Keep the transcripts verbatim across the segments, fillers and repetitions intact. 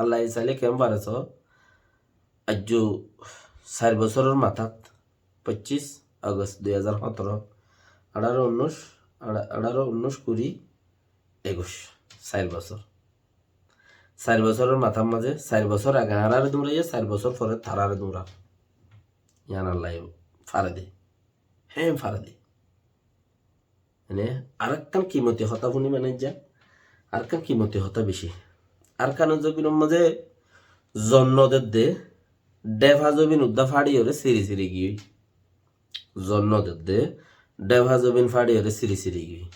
Allaye sailé keén fare só, aijjó sair bosóror matát, foccís August dui házar hóñtoro, añçáro unnúic, añçá-, añçáro unnúic kuri ekuic, sair bosór. Sair bosóror matár mazé, sair bosór age añáráre duñraiyé, sair bosór fore taráre duñrar. Yián Allaye fare de. Hé fare de. Mane, arekkán kimoti hotá fúni mane aijja, arekkán kimoti hotá beci. Arkanor zobinor mazé zon no dedde, defa zobin uddá façiyóre siri siri giyói. Zon no dedde, defa zobin façiyóre siri siri giyói.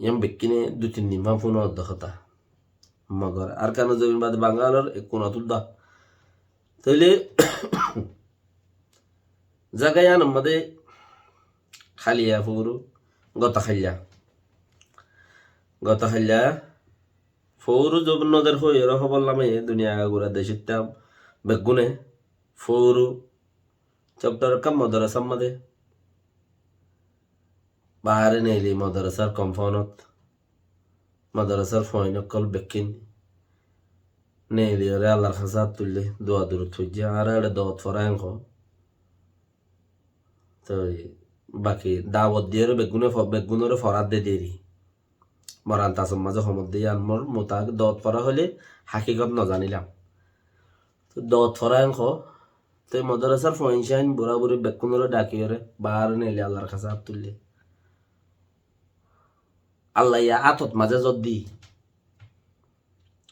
Yián bekkúne dui tin din fán fúnodde hotá. Mogor Arkanor zobin bade Bangalor ek kunot uddá. Tóile zaga yiánor mazé háliya fóoru, goto háliya. Goto háliya fóoru zobin noder hoiyóre hóbor lamaiyé duniya gura decótta beggúne fóoru coktor ekkán modorasar mazé Baáre neeli modorasár komfónot, modorasár fuain ókkol bekkín neeliyóre Allar hañsé át tuillé, dua durut foijjé, añára eçe doot foráin hoó. Toi baki dawot diyóre beggúne fo-, beggúnoré forát de deri. Moran tasor mazé homot de yián mor mutabek doot forá hoilé hakikot nozanílam. Doot foráin hoó, toi modorasár fuain cáin, burá buri bekkúnoré dhakiyóre, baáre neeli Allar hañsé át tuillé. Allaye átot mazé zoddi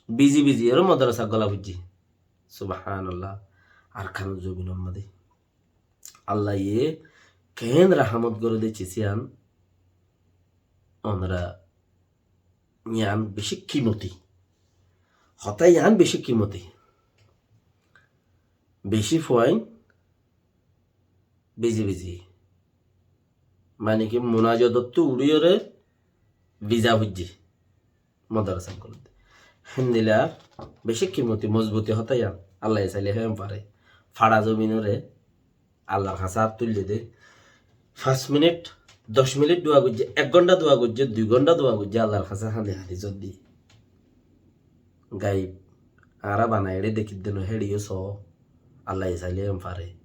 bizi bizi ere modorasá gola foijjé. Subhánallah. Arkanor zobinor mazé Allaye keén rahámot goré de cis yián, onora yián beci kimoti. Hotá yián beci kimoti. Beci fuain bizi bizi. Mane ki munajotottú uçíyore biza foijjé. Modorasá ókkol. Héndilla beci kimoti mozbuti hotá yián. Allaye sailé hé fare. Fara zominoré Allar hañsé át tuillé de. Fañs minit, doc minit dua goijjé, ek gonthá dua goijjé, dui gonthá dua goijjé, Allar hañsé hañdi hañdi zoddi. Gaib, añára banaiyóre dekídde no, héçe yó soó, Allaye sailé hé fare.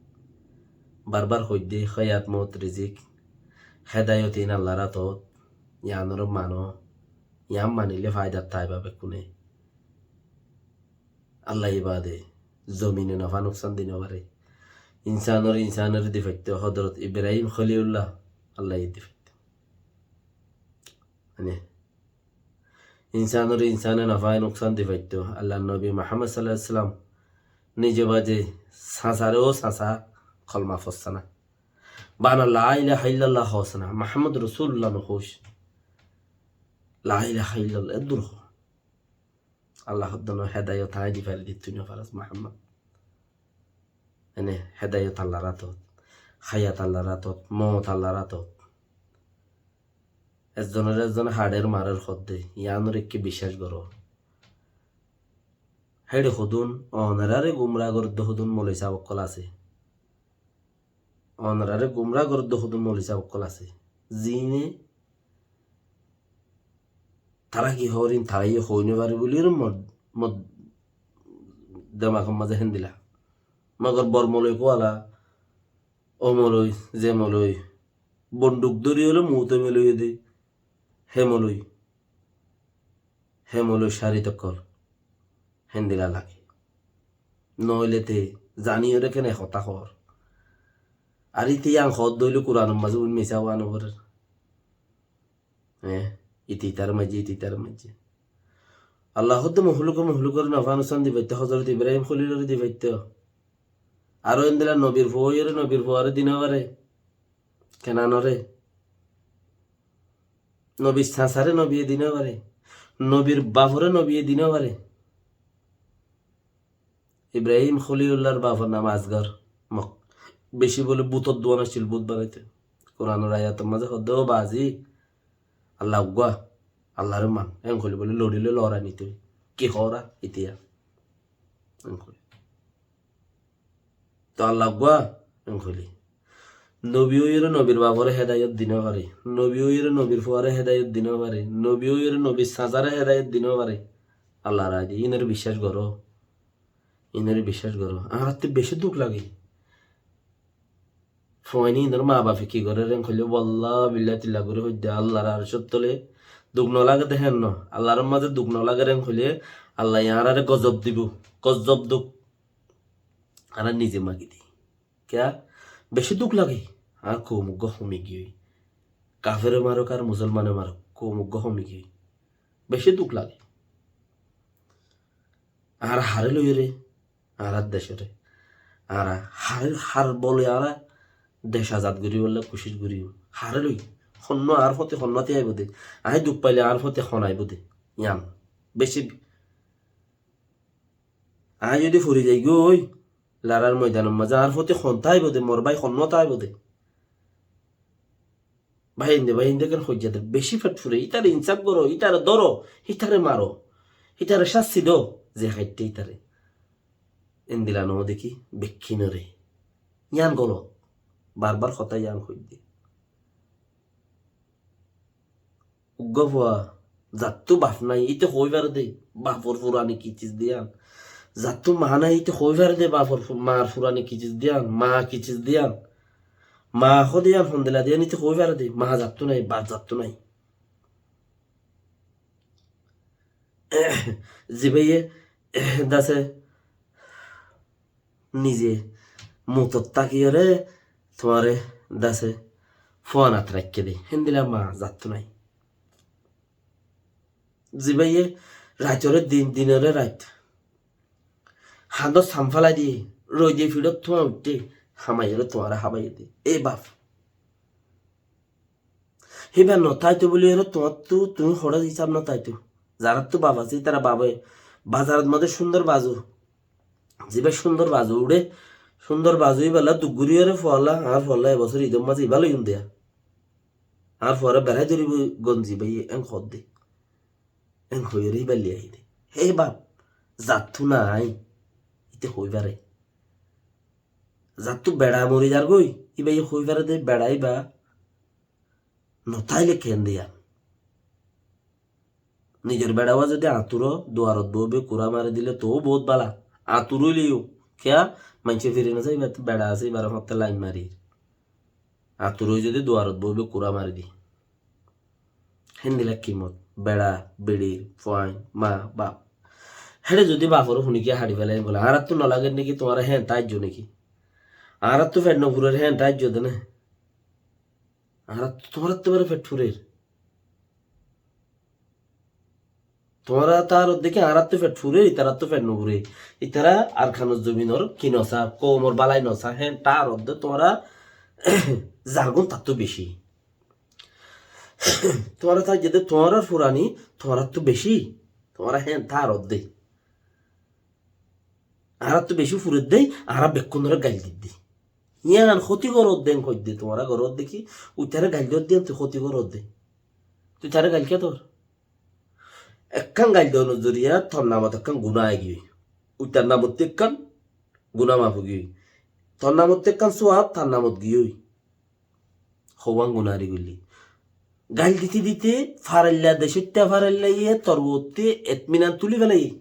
Barbar hoidde, hayat, mout, rizik, hedayot iín Allar átot, yiánoré mano, yián manilé faidat táiba bekkúne. Allaye bade zomine nofá nuksan di no fare. Insanoré insanoré di faittó, Hozorot Ibrahim Kholilullah Allaye di faittó. Mane, insanoré insane nofá nuksan di faittó. Allar nobi Muhammad sallallahu alaihi wasallam nize bade sasaré ó sasa kolma fossá na. Bana la ilaha illallah hoós na, Muhammad Rasulullah no hoós. La ilaha illallah eddur hoó. Allah hoddé no hedayot añí di fari de, tui no faras Muhammad. Ene hedayot Allar átot, hayat Allar átot, mout Allar átot. Ezzonore ezzone haçer marer hoddé, yiánore ekká biccác goró. Héçe hodún, onoráre gumra goredde hodún moloi sáb ókkol asé. Onoráre gumra goredde hodún moloi sáb ókkol asé. Ziíne tará ki hoór iín tará yó hoói no fare buli ere mor, mor demakor mazé héndilla. Mogor bor moloi kuwala, ó moloi, ze moloi, bonduk dóri óile muúte meloiyé de, hé moloi, hé moloi cárit ókkol héndilla lage. Noóile te zani ore kene hotá hoór. Ar ite yián hoódde óile Kuranor mazé uin misá ówa no forer. Eé, ite itar maijjé, ite itar maijjé. Allah hoddé mohluke mohlukoré nofá nuksan di faittó, Hozorot Ibrahim Kholiloré di faittó. Aró endilla nobir fuaiyóre nobir fuaré di no fare. Kenanoré. Nobir sasaré nobiye di no fare. Nobir baforé nobiye di no fare. Ibrahim Kholilullar bafor nam Asgar. Mok-, beci bóle butor duan accíl, but banaito. Kuranor ayator mazé hoddé, ó bazi, Allah uggúa, Allaré man. Enkoli bóle lorile lorai nitoi. Ki hoóra itiya? Enkoli. Toi Allah uggúa, enkoli. Nobi óiyore nobir baforé hedayot di no fare. Nobi óiyore nobir fuaré hedayot di no fare. Nobi óiyore nobir sasaré hedayot di no fare. Allar aáide, ínore biccác goró. Ínore biccác goró. Añárattú bicí duk lage. Fuain ínor maa bafe ki gorér en hoilé, wallá billá tillá gorí hoiddé, Allar arcór tole duk no lage de héen no. Allar mazé duk no lager en hoilé, Allaye añáráre gozob dibou. Gozob duk. Añára nize magi di. Kiyá? Bicí duk lage. Añár koum uggúa homi giyói. Kafere marok ar musolmane marok, koum uggúa homi giyói. Bicí duk lage. Añára haré loiyóre, añárar decóre. Añára haré, har bole añára dec azad goríbolla kucíc goríbou. Haré loi. Honnúa añár fóti honnúa ti aibó de. Aññí duk faile añár fóti hon aibó de. Yián. Bicí Aññí zodi fori zaigói, larar moidanor mazé añár fóti hon táibo de, mor bái honnúa táibo de. Bái inde, bái inde ken hoijja de, bicí fet fure, ítare insáf goró, ítare dóro, ítare maro, ítare cásti do, ze háitte ítare. Endilla no dekí, bekkúnore. Yián golot. Bar bar hotá yián hoidde. Uggúa fua, zattú baf nái, íte hoi fare de, bafor furani ki ciz de yián. Zattú maa nái, íte hoi fare de, bafor fu-, maar furani ki ciz de yián, maa ki ciz de yián. Maa hode yián hondilla de yián, íte hoi fare de, maa zattú nái, baf zattú nái. Zibáye dase nize mutot tákiyóre tuáñre dase fuanat raikké de, héndilla maa zattú nái. Zibáye raitoré din, dinoré rait, hañdót sam félai diyé, roide fiçót tuáñ uiththé, hamaiyóre tuáñre hábaiyé de. E baf. Híba no táito buli ere tuáñttú, tuñí hoçé hísab no táito. Zaráttu baf asé, ítara bafe bazarot mazé cúndor bazu. Zibá cúndor bazu uçé, cúndor bazu íballa duk gorí ere fualla, añár fualla e bosór idor mazé ibá loiyum de. Añár fuaré berái dóribo gonzi báiye, en hoódde. En hoiyóre íba loi aiyé de. Hé baf, zattú nái, íte hoi fare. Zattú beça mori zargói, íbaye hoi fare de beça íba no táile keén de yián. Nizor beça wá zodi añturo duarot boóibe kurá mari dile toó boóut bála. Añtur óileyo, kiyá, maincé firi no sai, íbattú beça asé, íbare hoñtte lain marir. Añtur ói zodi duarot boóibe kurá mari di. Héndilla kimot, beça, beçir, fuain, maa, baf. Héçe zodi baforé funi kiyá haçi félai bole, añárattú no lager néki, tuáñra héen táijjo néki? Añárattú fet no furer, héen táijjo de né? Añárattú, tuáñrattú bare fet furer. Tuáñra táarodde ki añárattú fet furer, ítarattú fet no furer. Ítara Arkanor zominor ki no sa, koumor bálai no sa, héen táarodde tuáñra zargún tattú bicí. Tuáñra táijjede tuáñrar furani tuáñrattú bicí. Tuáñra héen táarodde. Añárattú bicí furedde, añára bekkúnore gail didde. Yián hoti goródde, en hoidde, tuáñra goródde ki, uitare gail dódde, en tui hoti goródde. Tui tare gail kiyá dor? Ekkán gail donor zoriya tor namot ekkán guná aigiyói. Uitar namottú ekkán guná maf óigiyói. Tor namottú ekkán suab tar namot giyói. Houwán guná ari goillí. Gail dite dite farailla, decóitta farailla iye tor uottú etminan tuli félaiye.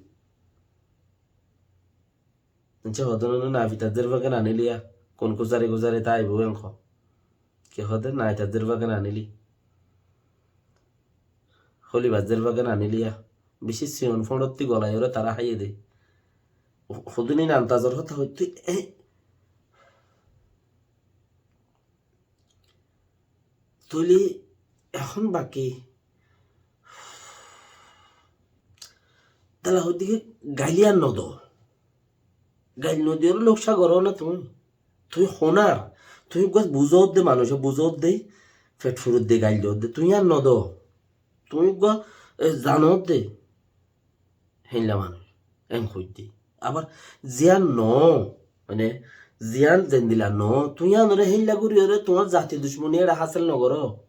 Añcá hodé no, no, nai fitar zerfa ken aniliya. Kun kuzari kuzari táibo en ho. Ki hodé nai fitar zerfa ken anili. Holibar zerfa ken aniliya. Bicí siyon foñçotti golaiyóre tara háiye de. Ho-, hodún in antazor hotá hoitté, e, Tóile ehón baki dala hoddé ki gail yián no do. Gail no diyóre lok cá goró né tuñí. Tuñí honar, tuñí uggúa buzódde, manúice buzódde, fet furedde gail diyódde. Tuñí yián no do. Tuñí uggúa, e, zanódde. Héilla manúic, en hoitté. Abar ziyán no, mane, ziyán zendilla no, tuñí yiánore héilla goríyore tuáñr zati ducmoni eçe hásel no goró.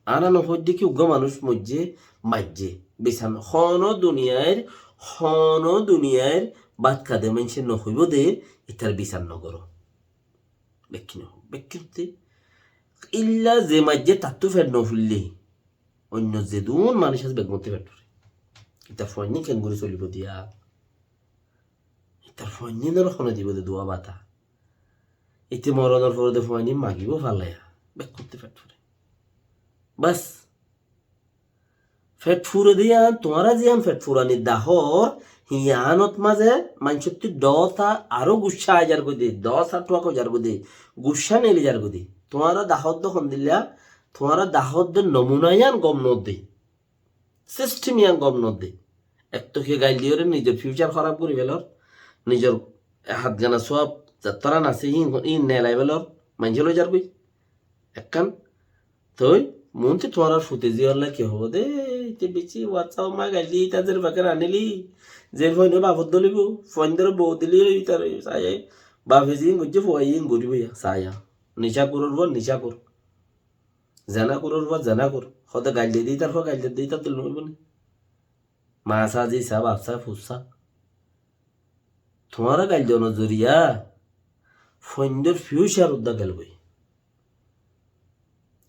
Añára no hoidde ki uggúa manúic moijjé, maijjé, bisar no. Honó duniyair, honó duniyair bát hade maincé no hoibó de, itar bisar no goró. Bekkúne, bekkúne. Illa ze maijjé tattú fet no fuille. Oinno zedún manúic asé beggúnottú fet fure. Ítar fuainní keéngori solibóu diya? Ítar fuainní nor hone dibóu de duwa bata? Íte moronor fore de fuainní magibóu fallaiya. Bekkúnte fet fure. Bas. Fet fure de yián, tuáñra ziyán fet furani dahór, hiyánot mazé maincóttu dhoóta aró guccá aizar goi de, dhoóta tuak óizar goi de, guccá neli zar goi de. Tuáñra dahódde hondilla, tuáñra dahódde nomuna yián gom nodde. Sistem yián gom nodde. Ek to ke gail diyóre nizor future hóraf gori felor, nizor hátgana suab zattóran asé, hín, hín nelai felor, maincé loi zar goi. Ekkán Toi, muúntu tuáñrar fute ziyólla ki hoó de, te bicí WhatsApp ma gail di, íta zer fake ranili, zer foin bafot dolibo, foin dore bou dili, ítar sai, bafe zin goijje, fuaye zin goribo ya, saya. Nicá kuror fua, nicá kur. Zena kuror fua, zena kur. Hode gail di, ítar fua gail di, ítar dol noibo ni. Ma sa, ji sa, baf sa, fus sa. Tuáñra gail donor zoriya, foindor future udda gel goi.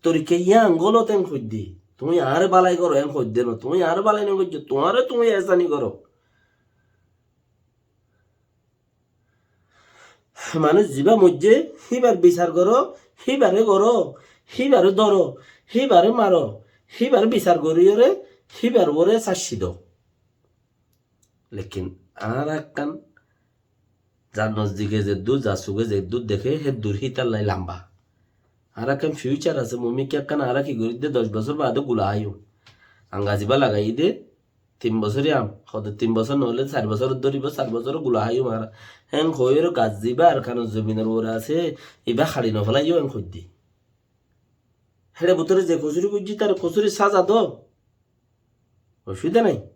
Torika yián golot en hoidde. Tuñí añáre balai goró en hoidde no. Tuñí añáre balai no goijjo. Tuáñre tuñí esani goró. Manúic zibá moijje, híbar bisar goró, híbare goró, híbare dóro, híbare maro, híbare bisar goríyore, híbar uore sasci do. Lekin añára ekkán zar nozdike zeddúr, zar suge zeddúr deké, héddúr hítallai lamba. Añára ekkán future asé, mumikká ekkán añára ki gorí de, doc bosór baade gula háiyum. Anga zibá lagaiyí de, tin bosóri am, hode tin bosór noóile sair bosór dóribo, sair bosór gula háiyum añára. Héen hoiyóre gaz zibá Arkanor zominor uore asé, ibá haçi nofelaiyó, héen hoidde. Héçe bútore ze kosúri goijjí, tare kosúri sáza do. Osubida nai.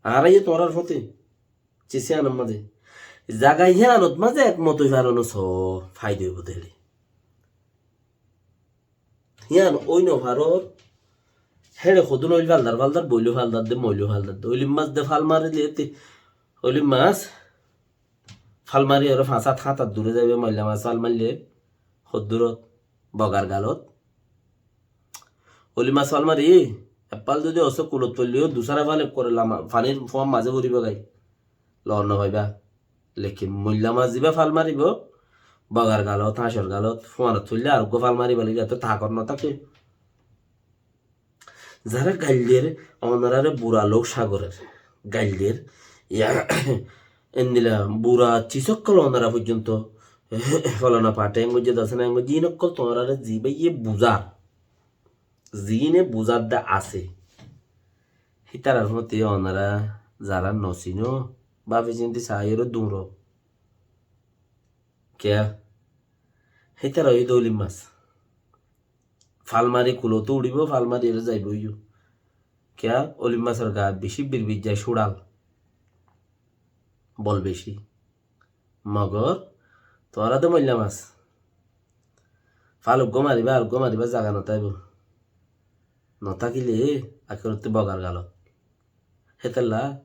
Añára yó tuáñrar fóti. Cisi anor mazé. Zaga híanot mazé ekmot ói faro no so, faida óibo de héçe. Hían ói no faror, héçe hodún óil faldar faldar, boiló faldar de, moiló faldar de. Óilim mas de fal mari de ete. Óilim mas fal mari ore fañs hát hát dure zaibe, moilla mas fal maille, hoddurot, bogar galot. Óilim mas fal mari, ek fal zodi osé kulot foilleyó, dusára fal ekkore lama, fanir fuar mazé foribo gai. Lor no faiba. Lekin moilla mas zibá fal maribo, bogar galot, hañcor galot, fuanot foille areggúa fal maribo lagi, eto takot no táke. Zará gail der, onoráre bura lok sagorer. Gail der, ya, endilla bura cis ókkol onorá foijjonto, folana fate en goijje, dasana en goijje, in ókkol tuáñráre zibáye buzar. Zine buzar de asé. Hítarar fóti onorá zará no sino, bafi sinti saiyóre duro. Kiyá? Hítara óiye de óilim mas. Fal mari kulotu uçibo, fal mari ere zaibo óiyo. Kiyá? Óilim masor gat beci birbijja cuçal. Bol beci. Mogor, tuáñra de moilla mas. Fal uggúa mariba, ar uggúa mariba zaga no táibo. No tákile, akerotte bogar galot. Hétolla,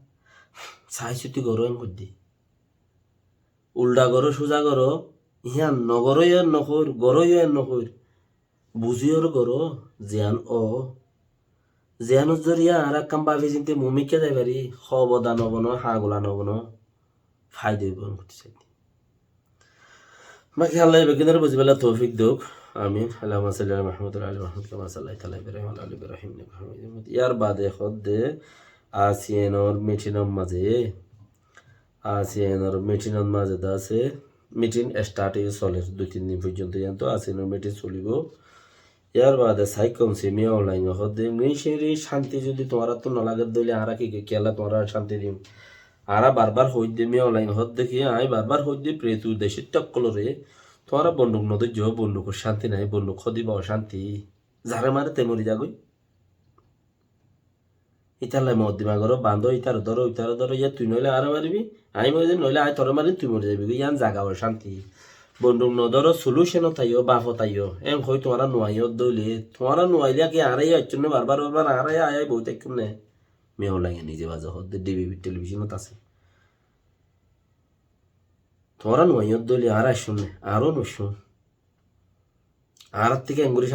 sai suti goró en hoidde. Ulda goró, suza goró, hían no goró yó en no hoir, goró yó en no hoir. Buzíyore goró, ziyán ó. Ziyánor zoriya añára ekkán bafi sinti mumikká zai fari, hoboda no bono, hagula no bono, faida óibo en hoitó saidde. Baki Allah beggúnore buzibálla toufik douk. Amin. Allahumma salli ala Muhammad wa ala ali Muhammad kama sallaita ala Ibrahim wa ala ali Ibrahim innaka Hamidum Majid. Yar bade hoódde ASEAN or meeting or mazé, ASEAN or meeting or mazé de asé, meeting start óiye soler, dui tin din foijjonto yián to ASEAN or meeting solibo. Yar bade sai komse Min Aung Hlaing e hoódde, Min Aung Hlaing re cánti zodi tuáñrattú no lager de óile añára ki, ki, kiyólla tuáñrare cánti dim? Añára barbar hoóidde, Min Aung Hlaing e hoódde ki, añí barbar hoóidde, pretu decótti ókkolore, tuáñra bonduk no dóijjo, bondukot cánti nai, bonduk hoódiba ocánti. Zare mare te mori zagói. Ítalla moddima goró, bandó, ítare dóro, ítare dóro, yá tui noóile añáre maribi, añí mori zaim, noóile añí toré marim, tui mori zaibi goi, yián zaga ocánti. Bonduk no dóro, solution ot aiyó, bafot aiyó, en hoi tuáñra nuaiyó de óile, tuáñra nuailé ki añára yó aiccúm né, barbar, barbar, añára yó aiyai boi táikkúm né. Min Aung Hlaing e nize baze hoódde D V B television ot asé. Tuáñra nuaiyó de óile añára aiccúm né, añára ó noiccúm. Añárar thíka engorí